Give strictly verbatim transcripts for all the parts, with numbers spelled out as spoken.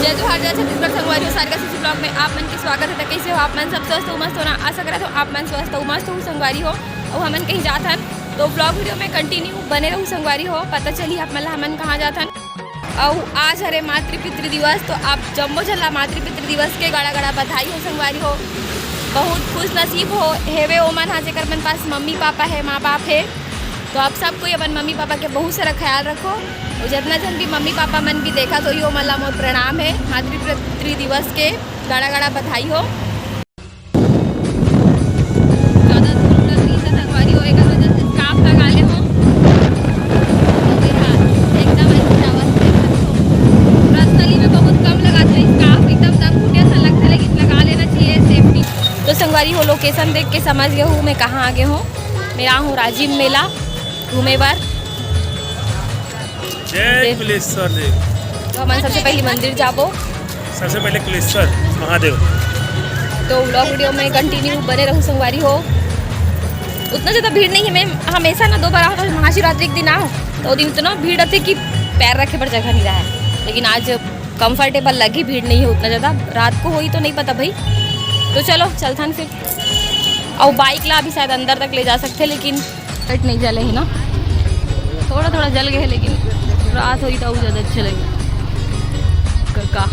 जय जोहार, जय छत्तीसगढ़ संगवारी हो, सारिका सुशी vlog में आप मन के स्वागत हे। त कइसे हो आप मन? सब स्वस्थ हो, मस्त हो ना? आशा करत हो आप मन स्वस्थ हो, मस्त हो संगवारी हो। अउ हमन कहीं जात हन, तो vlog video में continue बने रहू संगवारी हो। पता चली आप मन ला हमन कहाँ जात हन। अउ आज हरे मातृ पितृ दिवस, तो आप जम्मो झन ला मातृ पितृ दिवस के गाड़ा गाड़ा बधाई हो संगवारी हो। बहुत खुश नसीब हो हेवे ओमन हा, जेकर मन पास मम्मी पापा हे, माँ बाप हे। तो आप सब कोई अपन मम्मी पापा के बहुत सारा ख्याल रखो। अउ जितना जन भी मम्मी पापा मन भी देखत होही, ओमन ला मोर प्रणाम हे। मातृ पितृ दिवस के गाड़ा गाड़ा बधाई हो। ज्यादा धूल उड़त रहिस हे संगवारी हो, एकर वजह से scarf लगा ले हो। एकदम ऐसे आवाज दे सकत हो। Personally में बहुत कम लगात हे scarf, एकदम दम घुटे सा लगथे, लेकिन लगा लेना चाहिए safety। तो संगवारी हो, location देख के समझ गए हो मैं कहाँ आ गए हूँ। मेरा हूँ राजिम मेला घूमे बर। जय देव। कुलेश्वर देव। तो हमन सबसे पहले मंदिर जाबो। सबसे पहले कुलेश्वर महादेव। तो vlog video में continue बने रहू संगवारी हो। उतना ज्यादा भीड़ नहीं हे, मैं हमेशा ना दो बार आओ तो महाशिवरात्रि के दिन आओ, तो वो दिन इतना भीड़ रहथे कि पैर रखे बर जगह नहीं रहा है, लेकिन आज comfortable लगी, भीड़ नहीं हे उतना ज्यादा। रात को होही तो नहीं पता भाई, तो चलो चलथन फिर। अउ bike ला अभी शायद अंदर तक ले जा सकथे, लेकिन light नहीं जले हे ना, थोड़ा थोड़ा जल गए हे, लेकिन रात होही तो अउ ज्यादा अच्छा लगे। का, का?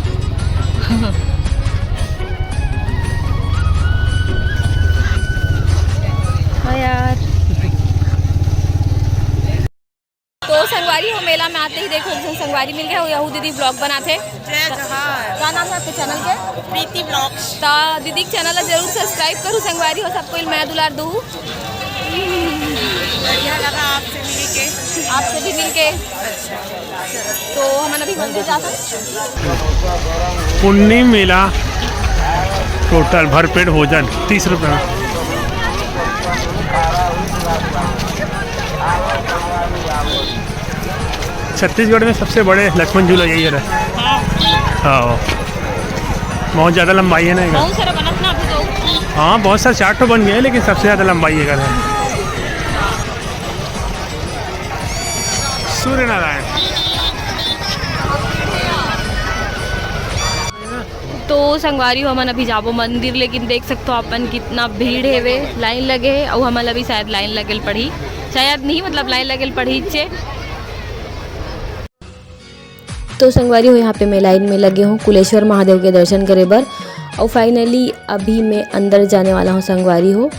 हाँ यार। तो संगवारी हो, मेला में आते ही देखो, एक झन संगवारी मिल गए हो, यहू दीदी vlog बनाथे। जय जोहार। का नाम हे आपके channel के? प्रीति Vlogs। तो दीदी के channel ला जरूर subscribe करू संगवारी हो, सबको मैं दुलार दू। बढ़िया लगा आपसे मिलके। आपसे भी मिलके। तो हमन अभी मंदिर जा सकते। पुन्नी मेला total भरपेट भोजन तीस रुपये में। छत्तीसगढ़ में सबसे बड़े लक्ष्मण झूला यही है। हाँ। हाँ, बहुत ज़्यादा लंबाई है ना इधर। बहुत सारा बनत ना अभी तो। हाँ, बहुत सारे, चार ठो बन गए हैं, लेकिन सबसे ज़्यादा लंबाई है इधर है। सूर्य नारायण। तो संगवारी हो, हमन अभी जाबो मंदिर, लेकिन देख सकथो आप मन कितना भीड़ हेवे, line लगे हे, अउ हमन अभी शायद line लगेल पड़ही, शायद नहीं, मतलब line लगेल पड़ही चे। तो संगवारी हो, यहाँ पे मैं line में लगे हूँ कुलेश्वर महादेव के दर्शन करे बर, अउ finally अभी मैं अंदर जाने वाला हूँ संगवारी हो।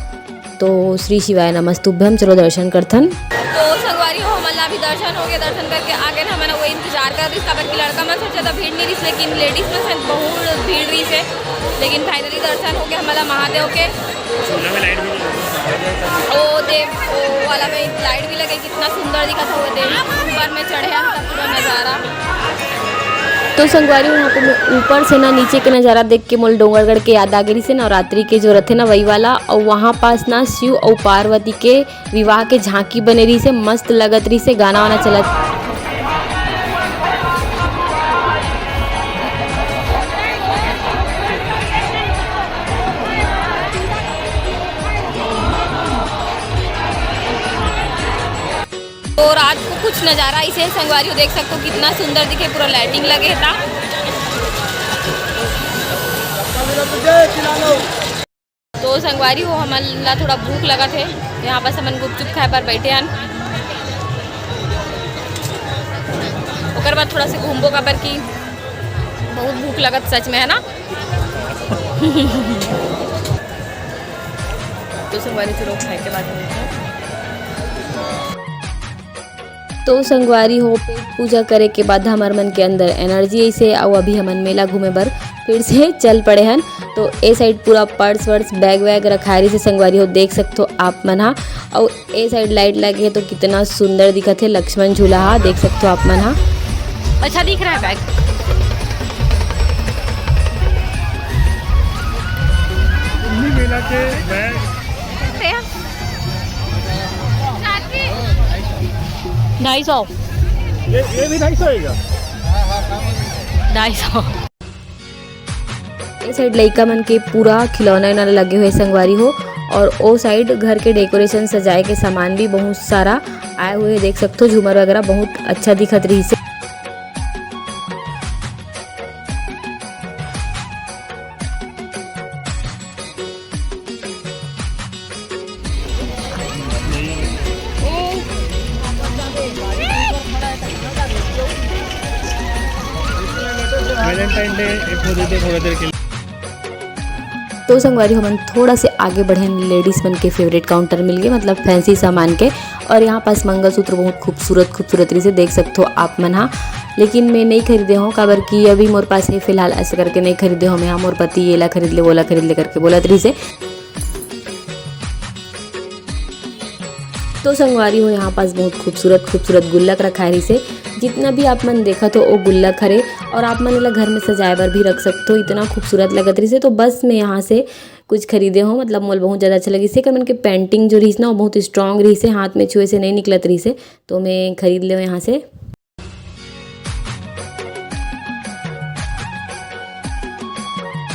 तो श्री शिवाय नमस्तुभ्यम, चलो दर्शन करथन। तो संगवारी हो, हमन ला अभी दर्शन हो गए, दर्शन करके आगे ना हमन वही इंतजार करत रहिस, काबर कि लड़का मन सब ज्यादा भीड़ नहीं रहिस, लेकिन ladies मन शायद बहुत भीड़ रहिस हे, लेकिन finally दर्शन हो गए हमन ला महादेव के। झूला में light भी नहीं लगी। ओ देव, ओ वाला में light भी लगे, कितना सुंदर दिखत हवे देव, ऊपर में चढ़े हन त पूरा नजारा। तो संगवारी हो, यहाँ पे मैं ऊपर से ना नीचे के नजारा देख के मोला डोंगरगढ़ के याद आ गे रहिस हे, नवरात्रि के जो रथे ना वही वाला, अउ वहाँ पास ना शिव अउ पार्वती के विवाह के झांकी बने रहिस हे, मस्त लगत रहिस हे, गाना वाना चलत। तो रात को कुछ नजारा ऐसे है संगवारी हो, देख सकते हो कितना सुंदर दिखे, पूरा lighting लगे था। तो संगवारी हो, हमन ला थोड़ा भूख लगत हे, यहाँ पास हमन गुपचुप खाए बर बैठे हन। ओकर बाद थोड़ा से घूमबो, काबर कि बहुत भूख लगत सच में, है ना? तो संगवारी, चलो खाए के बाद मिलते हैं। तो संगवारी हो, पेट पूजा करे के बाद हमर मन के अंदर energy ऐसे, अउ अभी हमन मेला घूमे बर फिर से चल पड़े हन। तो ए side पूरा purse वर्स, bag वैग रखाए रहिसे संगवारी हो, देख सकथो आप मन हा। अउ ए side light लगे हे तो कितना सुंदर दिखत हे लक्ष्मण झूला हा, देख सकथो आप मन हा। अच्छा दिख रहा है bag। कुंभ मेला के bag। ढाई सौ। ये, ये भी ढाई सौ है क्या? ढाई सौ। ए side लइका मन के पूरा खिलौना उलौना लगे हुए संगवारी हो, और ओ side घर के decoration सजाए के सामान भी बहुत सारा आए हुए, देख सकथो झूमर वगैरह बहुत अच्छा दिखत रहिसे। वैलेंटाइन डे एक हो देते थोड़ा देर के लिए। तो संगवारी, हमन थोड़ा से आगे बढ़े, लेडीज मन के फेवरेट काउंटर मिल गए, मतलब फैंसी सामान के। और यहाँ पास मंगलसूत्र बहुत खूबसूरत खूबसूरत रहिसे, देख सकथो आप मन हा। लेकिन मैं नहीं खरीदे हूँ, काबर कि अभी मोर पास है फिलहाल, ऐसे करके नहीं खरीदे हूँ मैं। हाँ, मोर पति ये ला खरीद ले, वो ला खरीद ले करके बोलत रहिसे। तो संगवारी हो, यहाँ पास बहुत खूबसूरत खूबसूरत गुल्लक रखाए रहिसे। जितना भी आप मन देखत हो, वो गुल्लक हरे। और आप मन एला घर में सजाए बर भी रख सकते हो, इतना खूबसूरत लगत रहिसे। तो बस मैं यहाँ से कुछ खरीदे हो, मतलब मोल बहुत ज़्यादा अच्छा लगिस। एकर मन के पेंटिंग जो रहिस ना, वो बहुत स्ट्रॉन्ग रहिसे, हाथ में छुए से नहीं निकलत रहिसे। तो मैं खरीद ले यहाँ से।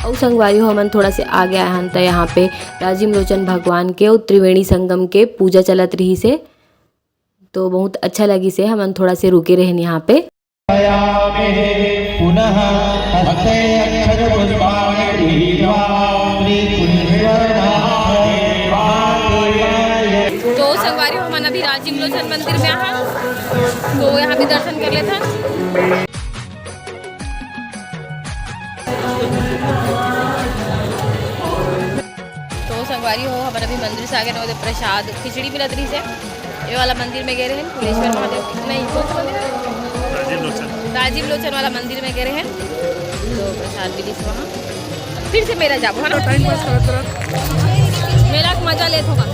अउ संगवारी हो, हमन थोड़ा से आगे आए हन, त यहाँ पे राजीव लोचन भगवान के अउ त्रिवेणी संगम के पूजा चलत रहिसे, तो बहुत अच्छा लगिसे। हमन थोड़ा से रुके रहेन यहाँ पे। पुनः हस्ते अक्षर पुष्पाणि गृहीत्वा श्री कुंडेश्वर महादेवाय। तो संगवारी हो, हमन अभी राजीव लोचन मंदिर में आहा, तो यहाँ भी दर्शन कर लेथन। तो संगवारी हो, हमन अभी मंदिर से आगे न, ओदे प्रसाद खिचड़ी मिलत रहिसे। ये वाला मंदिर में गए रहेन, कुलेश्वर महादेव, नहीं, कौन सा मंदिर है? राजीव लोचन। राजीव लोचन वाला मंदिर में गए रहेन, तो प्रसाद मिलिस वहाँ। फिर से मेला जाबो, है ना? टाइम पास करत करत। मेला के मजा लेत होगा।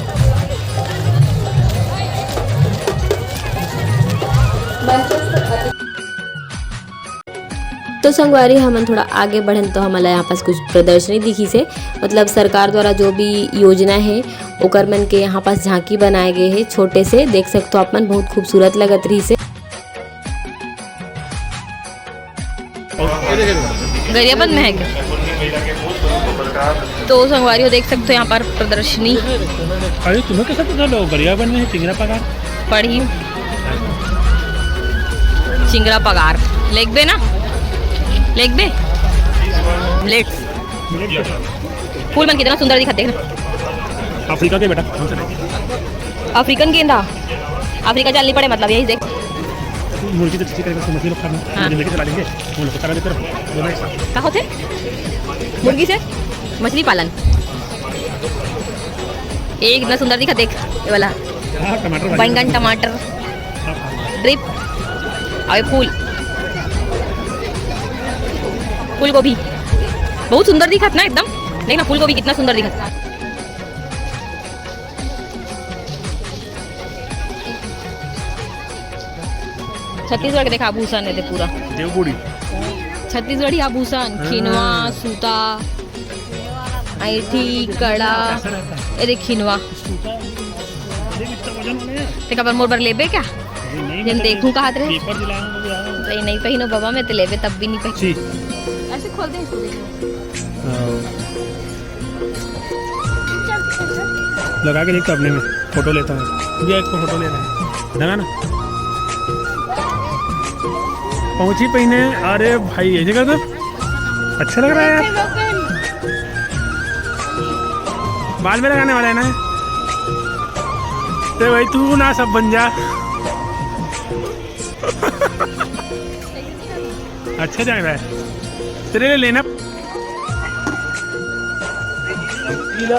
तो संगवारी, हमन थोड़ा आगे बढ़न तो हमन ला यहाँ पास कुछ प्रदर्शनी दिखिसे, मतलब सरकार द्वारा जो भी योजना है, ओकर मन के यहाँ पास झांकी बनाए गए है छोटे से, देख सकते हो आप मन, बहुत खूबसूरत लगत रहिसे। गरियाबंद में है क्या? तो संगवारी हो, देख सकते हो यहाँ पर प्रदर्शनी। अरे, तुम्हें कैसे पता लो गरियाबंद में है चिंगरा पगार? पढ़ी। चिंगरा पगार। लेगबे ना? लेगबे? लेट्स। फूल मन कितना सुंदर दिखत, देख ना। अफ्रीका के बेटा, हमसे नहीं। अफ्रीकन गेंदा। अफ्रीका जाना नहीं पड़े, मतलब, यही देख। मुर्गी तो ठीक है, मछली लोग खाना। हाँ। मुर्गी चला लेंगे, वो लोग चला देते रहो, दोनों एक साथ। का होथे? मुर्गी से मछली पालन। ये इतना सुंदर दिखत, देख, ये वाला। हाँ, टमाटर वाली। बैंगन, टमाटर, हाँ, हाँ। ड्रिप, और ये फूल, फूल गोभी बहुत सुंदर दिखत ना एकदम। देख ना, फूल गोभी कितना सुंदर दिखत। छत्तीसगढ़ के देखा आभूषण है ते पूरा। देवगुड़ी। छत्तीसगढ़ी आभूषण, हाँ। खिनवा, सूता, ऐठी, कड़ा, कैसा रहता है? ये देख खिनवा। सूता, अरे, इतना वजन वाला है। ते काबर मोर बर लेबे क्या? अरे, नहीं, जब मतलब, देखूं कहात रहे। पेपर दिलाऊंगा, वो आऊंगा। नहीं, नहीं पहिनो बाबा, मैं तो लेबे तब भी नहीं पहिनो। जी। ऐसे खोल दे इसको, देखो। हाँ। लगा के देख तो अपने में फोटो लेता हूँ। भैया, एक तो फोटो लेना है, लगा ना। पहुंची पहिने। अरे भाई, ऐसे कर दो। अच्छा लग रहा है यार। बाल में लगाने वाला है ना? तो भाई, तू ना सब बन जा। अच्छा जाए भाई, तेरे लिए लेना।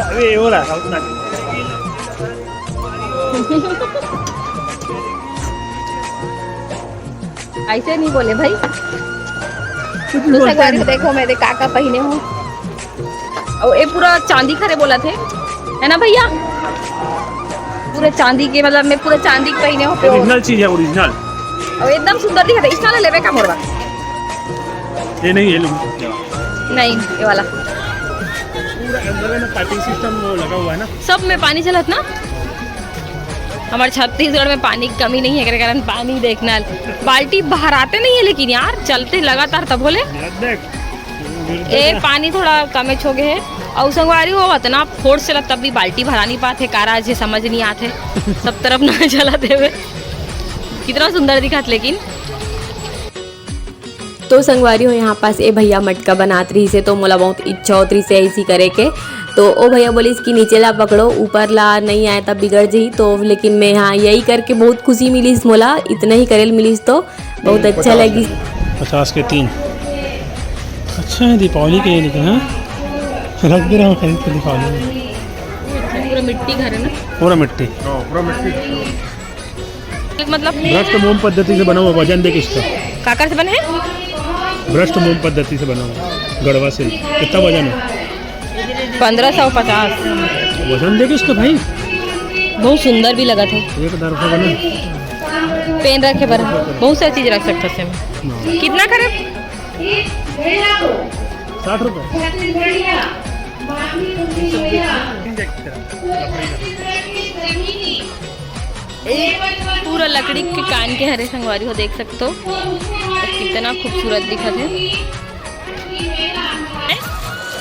अबे, ये हो रहा है, उतना। ऐसे नहीं बोले भाई। कुछ भी तो बोलता संगवारी है। देखो, मैं दे का का पहिने हूँ। और ये पूरा चांदी खरे बोला थे, है ना भैया? पूरा चांदी के, मतलब, मैं पूरा चांदी के पहिने हूँ। ओरिजिनल चीज है, ओरिजिनल। और एकदम सुंदर दिखत है। इसका लेवे का मोरवा? ये नहीं, ये लो। नहीं, ये वाला। पूरा अंदर में पाइपिंग सिस्टम वो लगा हुआ है ना। सब में पानी चलत ना। हमारे छत्तीसगढ़ में पानी की कमी नहीं है, एकरे कारण पानी देखना है। बाल्टी भराते नहीं है, लेकिन यार, चलते लगातार तब बोले। यार, देख। ए, पानी थोड़ा कमे छो गे हे। अउ संगवारी हो, अतना फोर्स चलत तब भी बाल्टी भरा नहीं पात हे। कारा जे समझ नहीं आत हे। सब तरफ ना चलत हे। कितना सुंदर दिखत लेकिन। तो संगवारी हो, यहाँ पास ए भैया मटका बनात रहिस हे, तो मोला बहुत इच्छा होत रहिस हे ऐसी करे के। तो ओ भैया बोलिस कि नीचे ला पकड़ो, ऊपर ला नहीं आए तब बिगड़ जही। तो लेकिन मैं, हाँ, यही करके बहुत खुशी मिलिस मोला, इतना ही करेल मिलिस तो बहुत अच्छा लगिस। पचास के तीन। अच्छा है, दीपावली के लिए लेकिन, हाँ, रख दे रहा हूँ खरीद के दीपावली में। पूरा मिट्टी घर है ना? पूरा मिट्टी। हाँ, पूरा मिट्टी। एक मतलब भ्रष्ट मोम पद्धति से बना हुआ, वजन देख इसका। काकर से बने है? भ्रष्ट मोम पद्धति से बना हुआ गढ़वा सिल्क। कितना वजन है? पंद्रह सौ पचास। वजन देख इसका भाई। बहुत सुंदर भी लगा था। एक तरफा बना। पेन रखे पर बहुत सारी चीज रख सकते हैं इसमें। हाँ। कितना करे? साठ रुपये। पूरा लकड़ी के कान के हरे संगवारी हो, देख सकते हो कितना खूबसूरत दिखत है।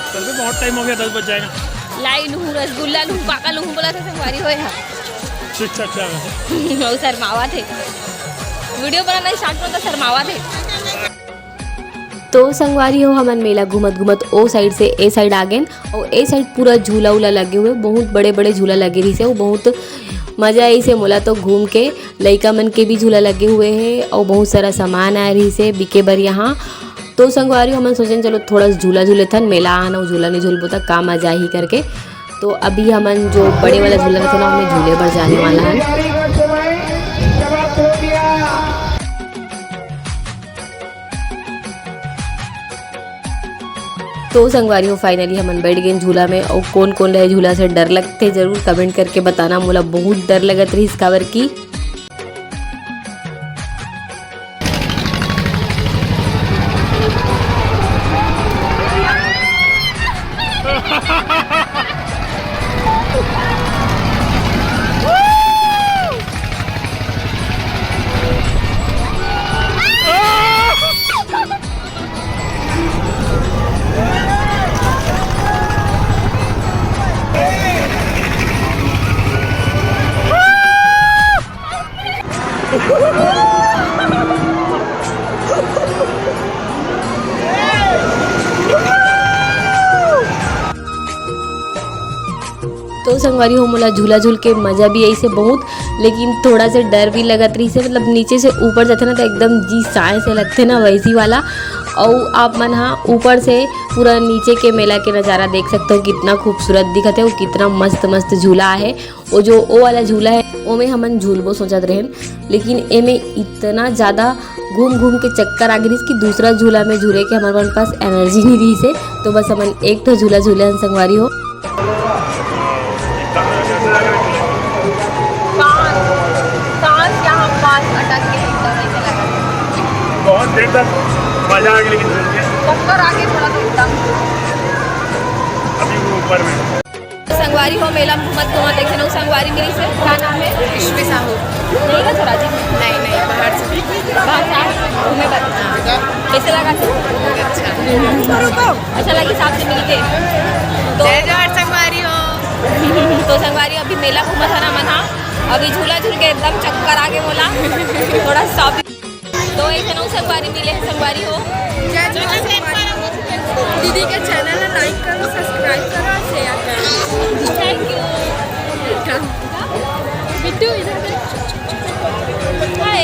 चल बे, बहुत टाइम हो गया, दस बज जाएगा। लाई लूँ, रसगुल्ला लूँ, पाका लूँ, बोला था संगवारी हो यहाँ। अच्छा, अच्छा। वो शर्मावा थे, वीडियो बनाना स्टार्ट करता शर्मावा थे। तो संगवारी हो, हमन मेला घूमत घूमत ओ साइड से ए साइड आ गेन, और ए साइड पूरा झूला उला लगे हुए, बहुत बड़े बड़े झूला लगे रहिसे, वो बहुत मजा आइसे मोला तो घूम के। लइका मन के भी झूला लगे हुए है, और बहुत सारा सामान आए रहिसे बिके बर यहाँ। तो संगवारी हो, हमन सोचेन चलो थोड़ा सा झूला झूले थन, मेला आन अउ झूला नहीं झूलबो त का मजा आही करके। तो अभी हमन जो बड़े वाला झूला रहिथे ना, ओमे झूले बर जाने वाला हन। तो संगवारी हो, finally हमन बैठ गेन झूला में। और कौन कौन रहे झूला से डर लगथे, जरूर comment करके बताना। मोला बहुत डर लगत रहिस, काबर की तो संगवारी हो, मोला झूला झूल के मजा भी आइसे बहुत, लेकिन थोड़ा से डर भी लगत रहिसे, मतलब नीचे से ऊपर जाथे ना तो एकदम जी साए से लगथे ना वैसी वाला। और आप मन हा ऊपर से पूरा नीचे के मेला के नज़ारा देख सकते हो, कितना खूबसूरत दिखत है, वो कितना मस्त मस्त झूला है। वो जो वो वाला झूला है, ओमे हमन झूलबो सोचत रहेन, लेकिन एमे इतना ज़्यादा घूम घूम के चक्कर आ गिस कि दूसरा झूला में झूले के हमर मन पास energy नहीं रहिसे। तो बस हमन एक ठो झूला झूले हन संगवारी हो। सांस, सांस यहाँ पास अटक गया, एकदम ऐसे लगा। बहुत देर तक मजा आ गया, लेकिन झूल के चक्कर आ गया थोड़ा सा एकदम। अभी वो ऊपर में। संगवारी हो, मेला में घूमत घूमत एक झन अउ संगवारी मिलिस हे। का नाम है? विश्वी साहू। नहीं का थोड़ा जी? नहीं, नहीं, बाहर से। बाहर से आए घूमे बर। कैसे लगा? अच्छा। अच्छा लगिस आपसे मिलके? तो जय जोहार संगवारी हो। तो संगवारी अभी मेला घूमत हन हमन हा। अभी झूला झूल के एकदम चक्कर आ गे मोला। थोड़ा stop। तो एक झन अउ संगवारी मिले हे, संगवारी हो। जय जोहार संगवारी हो। दीदी के channel ला like करो, subscribe करो और share करो। Thank you। Welcome। बिट्टू इधर देख। Hi।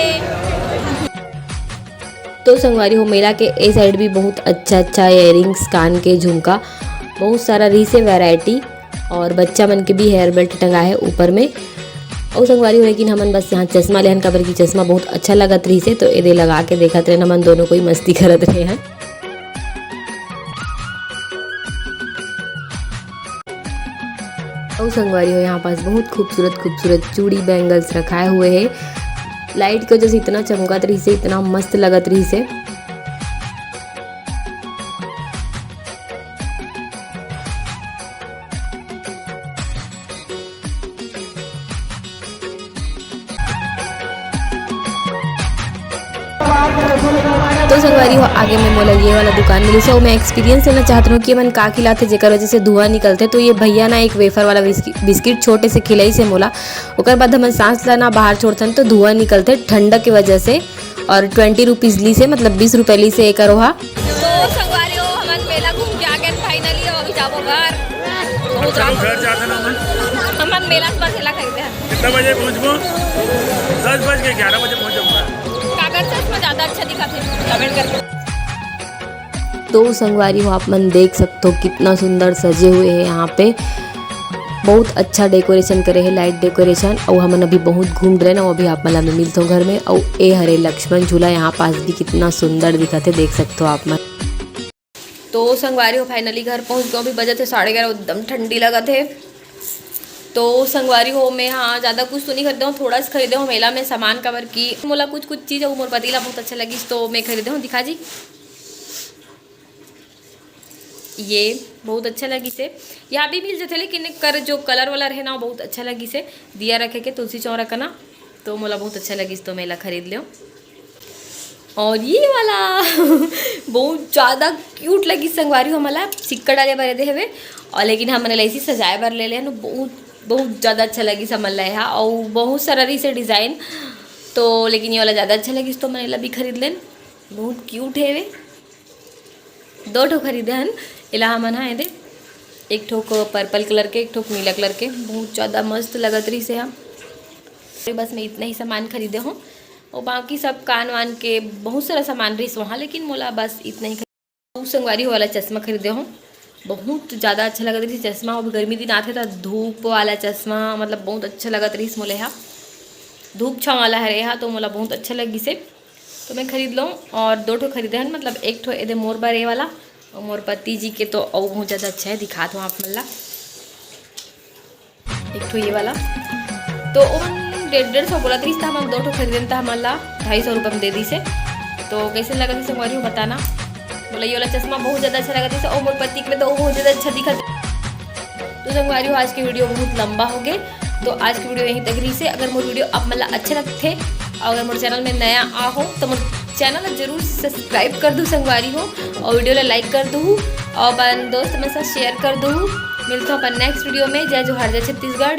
तो संगवारी हो, मेला के ए side भी बहुत अच्छा अच्छा earrings, कान के झुमका, बहुत सारा रहिसे variety। और बच्चा मन के भी hair belt टंगा है ऊपर में। अउ संगवारी हो, लेकिन हमन बस यहाँ चश्मा लेहन, काबर की चश्मा बहुत अच्छा लगत रहिसे, तो एदे लगा के देखत रहेन, हमन दोनों कोई मस्ती करत रहे हैं। अउ संगवारी हो, यहाँ पास बहुत खूबसूरत खूबसूरत चूड़ी, bangles रखाए हुए है। Light के वजह से इतना चमकत रहिसे, इतना मस्त लगत रहिसे। तो संगवारी हो, आगे में मोला ये वाला दुकान मिलिस हे। मैं experience लेना चाहत रहूँ कि एमन का खिलाथे, जेकर वजह से धुआं निकलथे। तो ये भैया ना एक wafer वाला बिस्कि-, बिस्किट छोटे से खिलाइस हे मोला। ओकर बाद हमन सांस ला ना बाहर छोड़थन, तो धुआं निकलथे ठंडा के वजह से। और twenty rupees लिस हे, मतलब बीस रुपया लिस हे एकर ओहा। तो संगवारी हो, हमन मेला घूम के आ गेन finally, अब अभी जाबो घर। बहुत चलो रात घर जाथन हमन। हमन मेला से बस एला खरीदे हन। कितना बजे पहुंचबो? दस बज के ग्यारह बजे पहुंचबो। कागज से इसमें ज्यादा अच्छा दिखत हे, comment करके। तो संगवारी हो, आप मन देख सकथो कितना सुंदर सजे हुए हे यहाँ पे। बहुत अच्छा decoration करे हे, light decoration। अउ हमन अभी बहुत घूम डरेन, अउ अभी आप मन ला मैं मिलथों घर में। अउ ए हरे लक्ष्मण झूला, यहाँ पास भी कितना सुंदर दिखत हे, देख सकथो आप मन। तो संगवारी हो, finally घर पहुँच गए। अभी बजत हे साढ़े ग्यारह, एकदम ठंडी लगत हे। तो संगवारी हो, मैं हाँ ज़्यादा कुछ तो नहीं खरीदे हूँ, थोड़ा सा खरीदे हूँ मेला में सामान, काबर कि मोला कुछ कुछ चीज़ अउ मोर पति ला बहुत अच्छा लगिस, तो मैं खरीदे हूँ। दिखा जी, ये बहुत अच्छा लगिस हे। यहाँ भी मिल जाथे, लेकिन एकर जो colour वलर हे ना, वो बहुत अच्छा लगिस हे। दिया रखे के तुलसी चौरा का ना, तो मोला बहुत अच्छा लगिस, तो मैं एला खरीद लेव। और ये वाला बहुत ज़्यादा cute लगिस संगवारी हो, हमला सिक्का डाले बर दे हवे, और लेकिन हमन एला ऐसे सजाए बर ले लेन। बहुत, बहुत ज़्यादा अच्छा लगिस हमन ला एहा, और बहुत सारा रहिस हे design, तो लेकिन ये वाला ज़्यादा अच्छा लगिस, तो मैं एला भी खरीद लेन। बहुत cute हे वे। दो ठो खरीदे हन एला हमन हा, एदे एक ठोक purple colour के, एक ठोक नीला colour के। बहुत ज़्यादा मस्त लगत रहिस हे हा। बस मैं इतना ही सामान खरीदे हूँ, और बाकी सब कान वान के बहुत सारा सामान रहिस वहाँ, लेकिन मोला बस इतना ही खरीदे। संगवारी हो, वाला चश्मा खरीदे हूँ, बहुत ज़्यादा अच्छा लगत रहिस चश्मा। अभी गर्मी दिन आथे त धूप वाला चश्मा, मतलब, बहुत अच्छा लगत रहिस मोला हा। धूप छाँव वाला हरे हा, तो मोला बहुत अच्छा लगिस हे। तो मैं खरीद लूँ, और दो ठो खरीदे हन, मतलब एक ठो एदे मोर बर ये वाला, और मोर पति जी के तो अउ बहुत ज़्यादा अच्छा हे, दिखात हूँ आप मन ला। एक ठो ये वाला, तो ओमन डेढ़ डेढ़ सौ बोलत रहिस, त हमन दो ठो खरीदेन, त हमन ला ढाई सौ रुपये में दे दिस हे। तो कैसे लगत हे संगवारी हो बताना। मोला ये वाला चश्मा बहुत ज़्यादा अच्छा लगत रहिस, और मोर पति के में तो वो बहुत ज़्यादा अच्छा दिखत हे। तो संगवारी हो, आज के video बहुत लंबा हो गए, तो आज के video यहीं तक रहिस हे। अगर मोर video आप मन ला अच्छा लगथे, और अगर मोर channel में नया आ हो, तो मोर channel ला जरूर subscribe कर दू संगवारी हो, और video ला like कर दू, और अपन दोस्त मन साथ share कर दू। मिलथों अपन next video में। जय जोहार, जय छत्तीसगढ़।